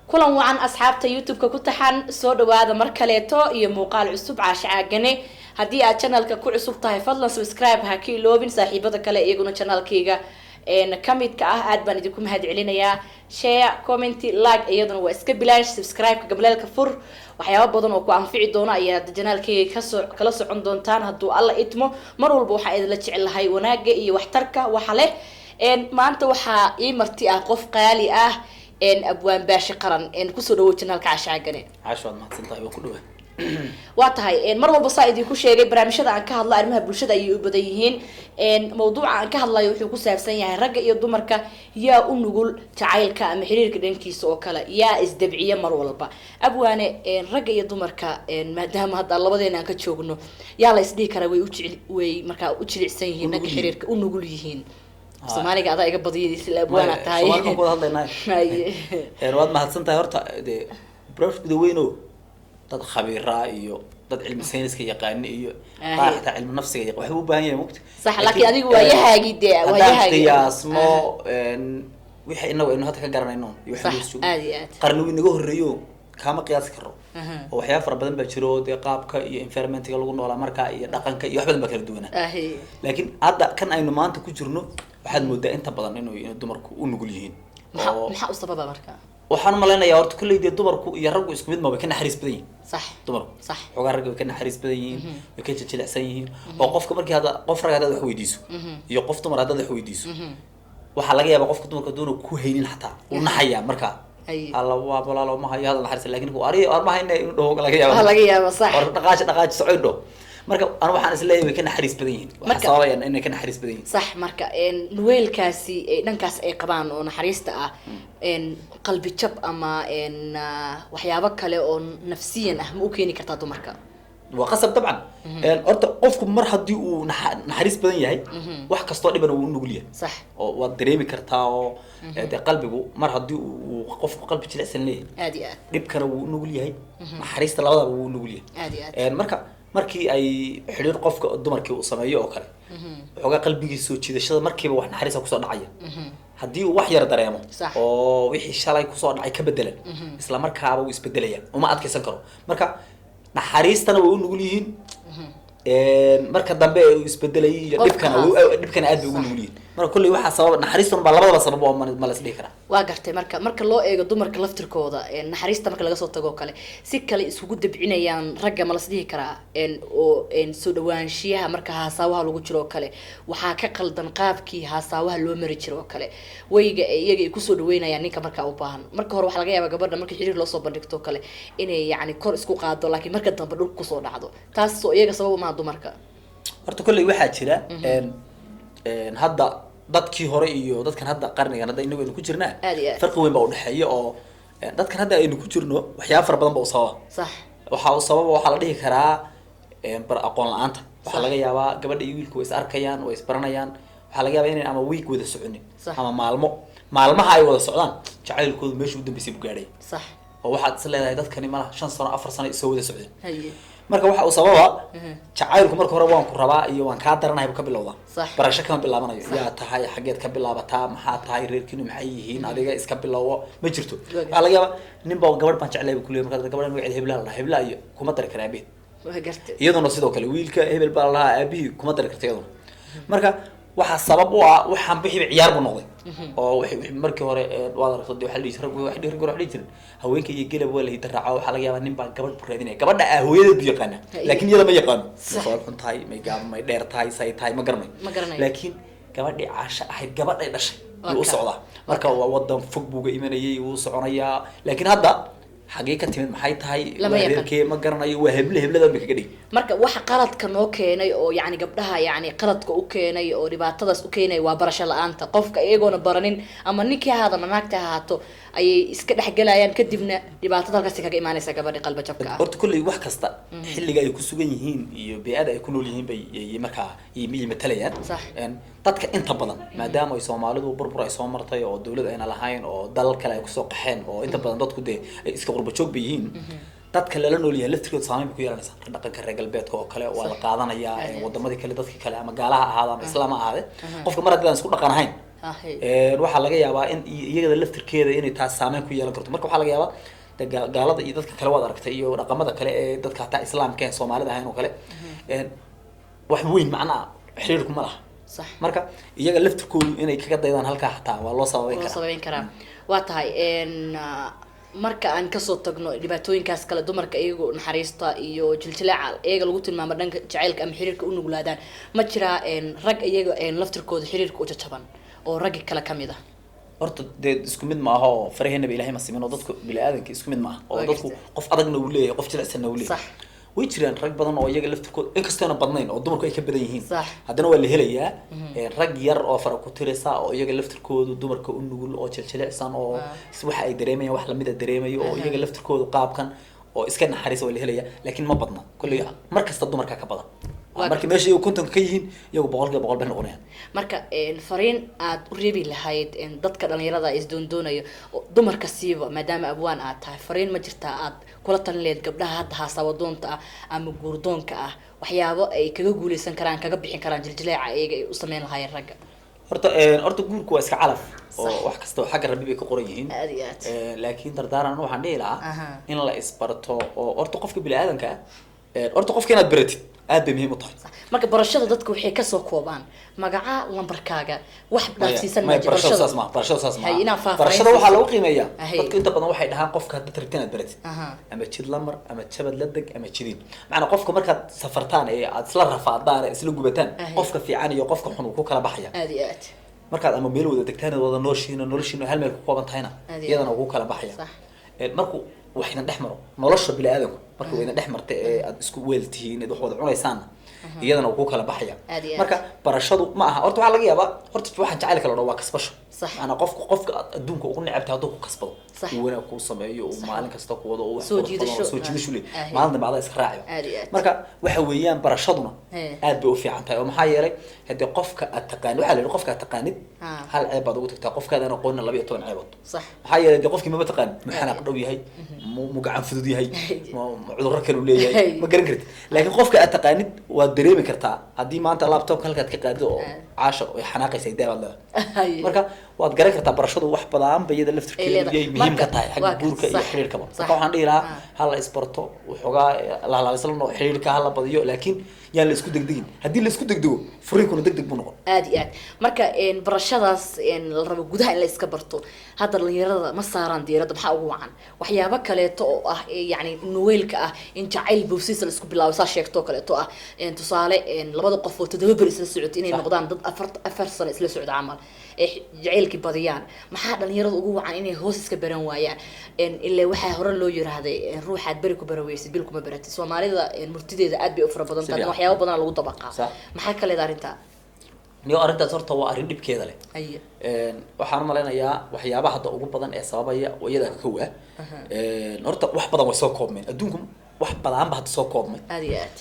Kulan wacan, asxaabta YouTube-ka ku taxan. Soo dhawaada mar kaleeto iyo muuqaal cusub. Caashe Caagane. Haddii aad channelka ku cusub tahay, fadlan subscribe ha ka iloobin. Saaxiibada kale iyaguna channelkayga kamidka ah, aad baan idinku mahad celinayaa. Share, comment, like iyaduna waa iska bilaash. Subscribe-ka, gambaleelka fur. Waxyaaba badan oo ku anfici doono ayaad channelkayga kasoo kala socon doontaan hadduu Alla idmo. Mar walba waxaa idinla jecelahay wanaaga iyo waxtarka. Waxa leh, maanta waxaa ii marti ah qof qaali ah, Abwaan Baashi Qaran. Kusoo dhawow channelka, Caashe Caagane. Caasho, waad mahadsantahay, waan ku dhawaa. Waa tahay, mar walba saa idinku sheegay, barnaamijyada aan ka hadlo arrimaha bulshada ayay u badan yihiin. Mawduuca aan ka hadlayo wuxuu ku saabsan yahay ragga iyo dumarka, yaa u nugul jacaylka ama xiriirka dhankiisa oo kale, yaa isdabciya mar walba? Abwaane, ragga iyo dumarka, maadaama hadda labadeena aan ka joogno, yaa la isdhihi karaa way ujil way markaa u jilicsan yihiin dhanka xiriirka, u nugul yihiin? Soomaaliga adaa iga badiyay, isla abwaana tahay. Soomaali baan ku wada hadlaynaa. Waad mahadsan tahay. Horta dee barnaamij gudaweyno, dad khabiiraa iyo dad cilmi sayniska yaqaani iyo qaar xitaa cilmi nafsiga yaqaan waxba u baahan yahay, mugti. Sax, laakiin adigu waayahaagii dee haddaan waayahaagii qiyaasno wixii inagu aynu hadda ka garanayno iyo waxa Sax, aad iyo aad. Qarni wuu inaga horreeyo, kaama qiyaasi karo, oo waxyaaba fara badan baa jiro dee, qaabka iyo environmentiga lagu noolaa markaa iyo dhaqanka iyo wax badan baa kala duwanaa. Laakiin hadda kan aynu maanta ku jirno, waxaad moodaa inta badan inuu dumarku u nugul yihiin. Maxaa Oo maxaa u sababa marka? Waxaan umalaynayaa horta kolley dee dumarku iyo raggu isku mid ma, way ka naxariis badan yihiin dumarku. Xoogaa ragga way ka naxariis badan yihiin, way ka jilicsan yihiin, oo qofka markii hadda qof rag haddaad wax weydiiso iyo qof dumar haddaad wax weydiiso, waxaa laga yaabaa qofka dumarka doona ku haynin xataa uu naxayaa markaa. Alla waa walaalo, ma hayo hadal naxariis, laakiin ku ari ar ma hayna inuu dhaho laga yaaba. Waxaa laga yaaba, sax. War dhaqaaji, dhaqaaji, socoy dhaho. Marka anu waxaan isleeyahay way ka naxariis badan yihiin. Waxaa sababayaan inay ka naxariis badan yihiin. Sax. Marka nuweelkaasi dhankaas ay qabaan oo naxariista ah, qalbi jab ama waxyaabo kale oo nafsiyan ah ma u keeni kartaa dumarka? Waa qasab dabcan. Horta qofku mar haddii uu naxariis badan yahay, wax kastoo dhibana wuu u nugul yahay. Oo waad dareemi kartaa, oo dee qalbigu mar haddii uu qofku qalbi jilicsan leeyahay, Aad iyo aad. dhibkana wuu u nugul yahay, naxariista labadaba wuu u nugul yahay. Aad iyo aad. Marka markii ay xidhiir qofka dumarkii uu sameeyo oo kale, waxoogaa qalbigiisa soo jiidashada markiiba wax naxariisa kusoo dhacaya. Haddii uu wax yar dareemo oo wixii shalay kusoo dhacay ka bedelan, isla markaaba wuu isbedelaya, uma adkaysan karo. Marka naxariistana way u nugul yihiin, marka dambe uu isbedelayay iyo dhibkana dhibkana aad bay ugu nugul yihiin. Marka kolley waxaa sababa naxariistuna baa labadaba sabab oo ma la is dhihi karaa. Waa gartay. Marka loo eego dumarka laftirkooda, naxariista marka laga soo tago kale, si kale iskugu dabcinayaan ragga, ma las dhihi karaa? Oo soo dhawaanshiyaha marka haasaawaha lagu jiro oo kale, waxaa ka qaldan qaabkii haasaawaha loo mari jiro oo kale, wayga iyaga ay kusoo dhaweynayaan ninka markaa u baahan. Marka hore waxaa laga yaabaa gabadha marka xiriir loo soo bandhigto oo kale inay yacni kor isku qaado, laakiin marka dambe dhulka kusoo dhacdo. Taas oo iyaga sabab maaha dumarka? Horta kolley waxaa jira hadda dadkii hore iyo dadkan hadda, qarnigan hadda inagu aynu ku jirnaa, Aad iyo aad. farqi weyn baa udhexeeya, oo dadkan hadda aynu ku jirno waxyaaba fara badan ba u sababa. Waxaa u sababa, waxaa la dhihi karaa, bar aqoon la-aanta. Waxaa laga yaabaa gabadha iyo wiilku way is arkayaan, way isbaranayaan. Waxaa laga yaabaa inayn ama week wada soconin ama maalmo. Maalmaha ay wada socdaan, jacaylkoodu meesha u dambeysay buu gaadhay, oo waxaad is leedahay dadkani malaha 5 sano, 4 sano isoo wada socdeen. Marka waxa uu sababa, jacaylku marka hore waan ku rabaa iyo waan kaa daranahay buu ka bilowdaa. Barasho kama bilaabanayo. Yaa tahay, xageed ka bilaabataa, maxaa tahay, reerkiinu maxay yihiin, adiga iska bilowo, ma jirto. Waxaa laga yaabaa nin baa gabadh baan jeclay bu kuleeyahay. Marka gabadha magaceeda hebla la dhahaa, hebla iyo kuma dari kara aabaheed. Waa gartay. Iyaduna sidoo kale wiilka hebel baa la lahaa, aabihii kuma dari karta iyaduna. Marka waxaa sabab u ah waxaan bixiba ciyaar buu noqday, oo wixii markii hore waad aragto dee, waxaa la dhihi jiray rag waxay dhihi rag waxay dhihi jireen haweenka iyo gelab waa la hidaraaca. Waxaa laga yaabaa nin baa gabadh buu raadinaya, gabadha ah hooyadeed buu yaqaanaa, laakiin iyada ma yaqaano. May fool xun tahay, may gaab, may dheer tahay, say tahay ma garanayo. Ma garanayo. Laakiin gabadhii Caasho ahayd, gabadhay dhashay yuu u socdaa. Marka Waa ka. waa wadan fog buu ga imanayay, wuu soconayaa. Laakiin hadda xagee ka timid, maxay tahay, Lama waa yaqaan. reerkee, ma garanayo, waa heble, hebladan bay kaga dhigi. Marka waxa qaladka noo keenay oo yacni gabdhaha yacni qaladka u keenay oo dhibaatadaas u keenay waa barasho la-aanta qofka. Iyagoona baranin, ama ninkii ahaado ama naagta ha ahaato, ayay iska dhexgelayaan, kadibna dhibaatada halkaasi kaga imaanaysa gabadhi qalba jabka ah. Horta kolley wax kasta xilliga ay ku sugan yihiin iyo bey-ada ay ku nool yihiin bay yay markaa yay matalayaan. Dadka inta badan, maadaama ay Soomaalidu burbur ay soo martay oo dawlad ayna lahayn oo dalal kale ay kusoo qaxeen, oo inta badan dadku dee ay iska qurba joog bay yihiin, dadka lala nool yahay laftirkooda saameyn bay ku yeelanaysaa. Dhaqanka reer galbeedka oo kale waa la qaadanayaa. Aad iyo aad. Wadamadii kale, dadkii kale, ama gaalaha ahaada ama islaam ha ahaade, qofka mar haddii aan isku dhaqan ahayn. Waxaa laga yaabaa in iyagada laftirkeeda inay taas saameyn ku yeelan karto. Marka waxaa laga yaabaa de gaalada iyo dadka kale waad aragtay, iyo dhaqamada kale ee dadka hataa islaamka ee Soomaalida ahayn oo kale, wax weyn macnaa xiriirku ma laha. Marka iyaga laftirkoodu inay kaga daydaan halkaa xataa waa loo sababeyn loo karaa. Sababeyn karaa, waa tahay. Marka aan kasoo tagno dhibaatooyinkaas kale, dumarka iyagu naxariista iyo jiljileeca iyaga lagu tilmaamo dhanka jacaylka ama xiriirka u nuglaadaan, ma jiraa rag iyaga laftirkooda xiriirka u jajaban oo raggi kale kamid ah? Horta dee isku mid ma aha, oo faraheenaba Ilahay ma simin, oo dadku bini-aadanka isku mid ma aha, oo Waa dadku gartay. qof adagna uu leeyahay, qof jilicsanna uu leeyahay. Way jiraan rag badan oo iyaga laftirkooda, inkastoona badnayn oo dumarku ay ka badan yihiin, haddana waa la helayaa rag yar oo fara ku tirisa oo iyaga laftirkoodu dumarka u nugul oo jiljilicsan oo waxa ay dareemayaan wax lamida dareemayo, oo iyaga laftirkoodu qaabkan oo iska naxariisa waa la helayaa, laakiin ma badna. Kolley mar kasta dumarka ka badan. Waa Marka meesha iyagu 50 ka yihiin, iyagu 100% bay noqonayaan. Marka fariin aad u reebi lahayd dadka dhalinyarada isdoondoonayo oo dumarka siiba, maadaama abwaan aad tahay, fariin ma jirtaa aad kula talin lahayd gabdhaha hadda haasawadoonta ah ama guurdoonka ah, waxyaabo ay kaga guuleysan karaan, kaga bixin karaan jiljileeca iyaga ay u sameyn lahaayeen ragga? Horta guurku waa iska calaf oo wax kasta oo xagga Rabbi bay ka qoran yihiin. Aad iyo aad. Laakiin dardaaran anu waxaan dhihi lahaa in la isbarto, oo horta qofka bini-aadanka ah, horta qofka inaad baratid aad bay muhiim u tahay. Sax. Marka barashada dadka waxay kasoo koobaan magaca, lambarkaaga, wax dhaafsiisan ma Maya, jiro. barashada saas maaha, barashada saas Hay, maaha. inaan faahfaahin Barashada waxaa siiso. lagu qiimeeyaa, dadku inta badan waxay dhahaan qofka haddaad rabtid inaad baratid, ama jid lamar, ama jabad la deg, ama jidin. Macnaa qofka markaad safartaan ee aad isla rafaadaan ee isla gubataan, qofka fiican iyo qofka xun uu ku kala baxaya. Aad iyo aad. Markaad ama meel wada degtaan, wada nooshiina, noloshiina hal meel ku kooban tahayna, Aad iyo iyadana uu ku kala baxaya. Markuu wax idin dhex maro, nolosha bini-aadanku marka waa idin dhex marta ee aad isku weel tihiin, eed wax wada cunaysaanna, iyadana uu ku kala baxaya. Aad iyo aad. Marka barashadu ma aha, horta waxaa laga yaabaa, horta waxaan jacaylka la dhaho waa kasbasho. Maanaa qofka aad adduunka ugu necabtahay hadduu ku kasbado, uu wanaag kuu sameeyo, uu maalin kasta ku wado, uu wax Soo qurux badan oo jiidasho. soo jiidasho leeyahay, maalin dambe adaa iska raaciyo. Aad iyo aad. Marka waxa weeyaan barashaduna aad bay u fiican tahay, oo maxaa yeelay haddii qofka aad taqaanid, waxaa la yidhi qofka aad taqaanid hal ceeb baad ugu tagtaa, qofkaadaan aqoonna 12 ceebood. Maxaa yeelay dee qofkii maba taqaanin, mu xanaaq dhow yahay, mu gacan fudud yahay, mu cudurro kale uu leeyahay, ma garan kartid. Laakiin qofka aad taqaanid waad dareemi kartaa. Haddii maanta laptopka halkaad ka qaadid oo caasha ay xanaaqaysa, daa baad leedahay. Marka waad garan kartaa. Barashadu wax badan ba iyada Ay laftirkeedu leedahay. yay muhiim ka Marka, tahay xagga waa guurka iyo xiriirkaba. Marka waxaan dhihi lahaa ha la isbarto waxoogaa, la xiriirka ha la badiyo, laakiin yaan la isku degdegin. Haddii la isku degdego, furiinkuna degdeg buu noqon. Aad iyo aad. Marka barashadaas la rabo gudaha in la iska barto, hadda dhalinyarada ma saaraan diiradda. Maxaa ugu wacan? Waxyaabo kaleeto oo ah yacni nuweylka ah in jacayl boobsiisa la isku bilaabo, saa sheegtoo kaleeto ah, tusaale labada qof oo 7 beri isla socotay inay noqdaan dad 4 sano isla socda camal ee jacaylkii badiyaan. Maxaa dhalinyarada ugu wacan inay hoos iska baran waayaan? Ilaa waxaa hore loo yiraahday ruuxaad beri ku baraweysid bil kuma baratid. Soomaalida murtideeda aad bay u fara badan Si tahay, fiican. waxyaabo badan lagu dabaqaa. Maxaa kaleeda arrintaa? Niyo, arrintaas horta waa arrin dhibkeeda leh. Waxaan umalaynayaa waxyaabaha hadda ugu badan ee sababaya oo iyada ka kow ah, horta wax badan way soo koobmeen, adduunku wax badan ba hadda soo koobmay. Aad iyo aad.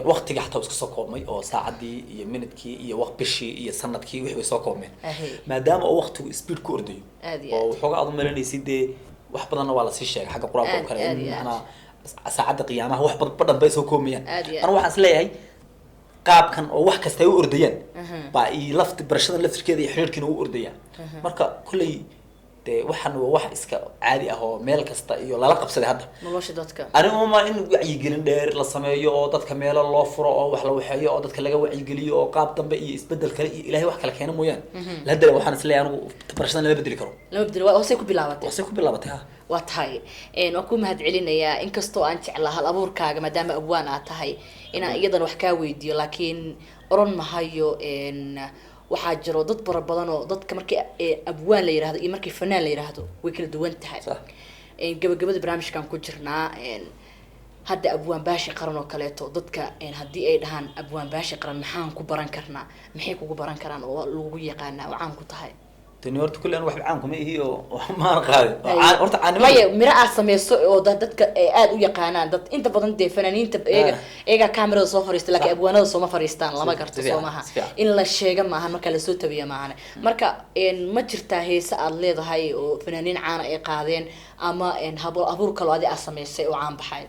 Waqtiga xataa wuu iska soo koobmay, oo saacadii iyo minidkii iyo waq bishii iyo sanadkii wixii way soo koobmeen, maadaama oo waqtigu speed ku ordayo, Aad iyo oo aad. waxoogaa aad umalanaysid dee wax badanna waa lasii sheegay xagga qur-aanka oo kale Aad in iyo aad. macnaha saacadda qiyaamaha wax badan badhan bay soo koobayaan. Aad iyo aad. Anu waxaan is leeyahay qaabkan oo wax kasta ay u ordayaan baa iyo lafti barashada laftirkeeda iyo xiriirkiina u ordayaan. Marka kolley dee waxan waa wax iska caadi ah oo meel kasta iyo lala qabsaday hadda nolosha dadka. Anigu ma in wacyigelin dheer la sameeyo oo dadka meelo loo furo oo wax la waxeeyo oo dadka laga wacyigeliyo oo qaab dambe iyo isbedel kale iyo Ilaahay wax kale keena mooyaane, haddana waxaan isleeyahay anigu barashadan lama bedeli karo. Lama bedelo, waa hoosey ku bilaabatay. Waxsay ku bilaabatay, ha. Waa tahay. Waan ku mahadcelinayaa, inkastoo aan jeclaa hal abuurkaaga, maadaama abwaan aad tahay, inaan iyadan wax kaa weydiiyo, laakiin oran mahayo. Waxaa jiro dad fara badan oo dadka markii abwaan la yiraahdo iyo markii fanaan la yiraahdo way kala duwan tahay. Gabagabada barnaamijkan ku jirnaa. Hadda abwaan Baashi Qaran oo kaleeto, dadka haddii ay dhahaan abwaan Baashi Qaran maxaan ku baran karnaa, maxay kugu baran karaan oo lagugu yaqaanaa oo caan ku tahay? Tani horta kulli aan waxba caan kuma ihi oo maan qaadin. Oo horta caanimada Maya, miro aad sameyso oo dadka ay aada u yaqaanaan, dad inta badan dee fanaaniinta iyaga iyagaa kamerada soo fariista, laakiin abwaanada sooma fariistaan, lama garto. Soo maaha? Si fiican. In la sheega maahan, marka lasoo tabiya maahan. Marka ma jirtaa heese aad leedahay oo fanaaniin caana ay qaadeen ama habo abuur kaloo adi aad sameysay oo caan baxay?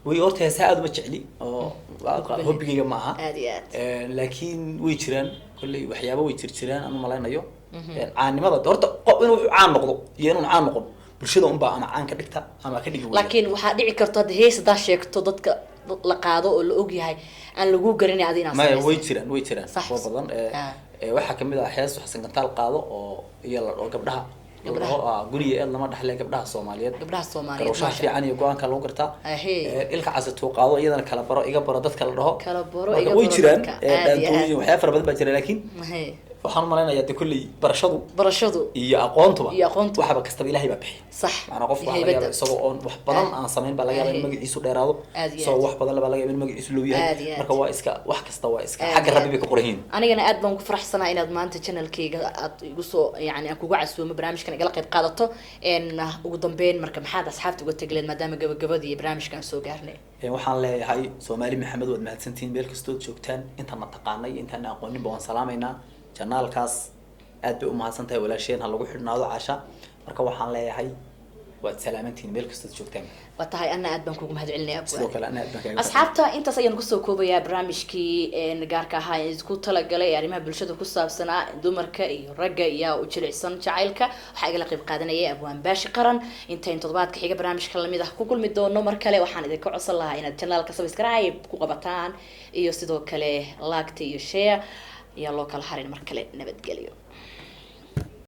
Way, horta heesaha aad uma jecli oo hobbigayga ma aha. Aad iyo aad. Laakiin way jiraan kolley, waxyaaba way jiraan aan u malaynayo. Caannimada horta qof inuu wuxuu caan noqdo iyo inuun caan noqon, bulshada unbaa ama caan ka dhigta ama ka dhigi weyda. Laakiin waxaa dhici karto hadda hees haddaa sheegto dadka la qaado oo la ogyahay aan lagu garanay adi inaad Maya, samaysay. Way jiraan, way jiraan. Kuwa badan. Waxaa kamid ah hees Xasan Gantaal qaado oo iyo la oo gabdhaha la Gabdhaha. dhaho, guriga eed lama dhexle gabdhaha Soomaaliyeed. Gabdhaha Soomaaliyeed. Garowshaha Maasha. fiican iyo go-aanka lagu gartaa. Ilka casatuu qaado, iyadana kala baro iga baro dadka la dhaho. Kala baro, Marka iga way baro jiraan dadka. Aad iyo dhaantooyin, aad. waxyaaba fara badan baa jira, laakiin waxaan u malaynayaa de kolley barashadu Barashadu iyo aqoontuba iyo aqoontuba. Waxba kastaba Ilaahay baa bixiya. Macnaa qofku waxaa laga Haybadda. yaabaa isagoo oon wax badan aan samayn baa laga yaabaa in magaciisu dheeraado, Aad iyo isagoo aad. wax badan baa laga yaabaa in magaciisu low yahay. Aad iyo aad. Marka waa iska wax kasta waa iska Aad xagga iyo Rabbi aad. bay ka qoran yihiin. Anigana aad baan ku faraxsanahay inaad maanta channelkayga aad igu soo, yani aan kugu casuumo barnaamijkan igala qayb qaadato. Ugu dambeyn marka maxaad asxaabta uga tegleen, maadaama gabagabadii iyo barnaamijkan soo gaarnay? Waxaan leeyahay Soomaali Maxamed, waad mahadsantihiin meel kastood joogtaan. Intaan na taqaanay, intaan na aqooninba waan salaamaynaa. Janaalkaas aad bay u mahadsan tahay walaasheen, ha lagu xidhnaado Caasha. Marka waxaan leeyahay waad salaamantihiin meel kastood joogtaan. Waa tahay, anna aad baan kugu mahad celinaya. Sidoo kale ana aad baan kaaga. Asxaabta, intaas ayaan kusoo koobayaa barnaamijkii gaarka ahaa ee isku talagalay ee arrimaha bulshada ku saabsanaa, dumarka iyo ragga iyo u jilicsan jacaylka. Waxaa igala qayb qaadanayay abwaan Baashi Qaran. Intayn toddobaadka xiga barnaamijka lamid ah ku kulmi doono mar kale, waxaan idinka codsan lahaa inaad channelka subscribe ku qabataan iyo sidoo kale like-ta iyo share ayaa loo kala harin. Mar kale nabadgelyo.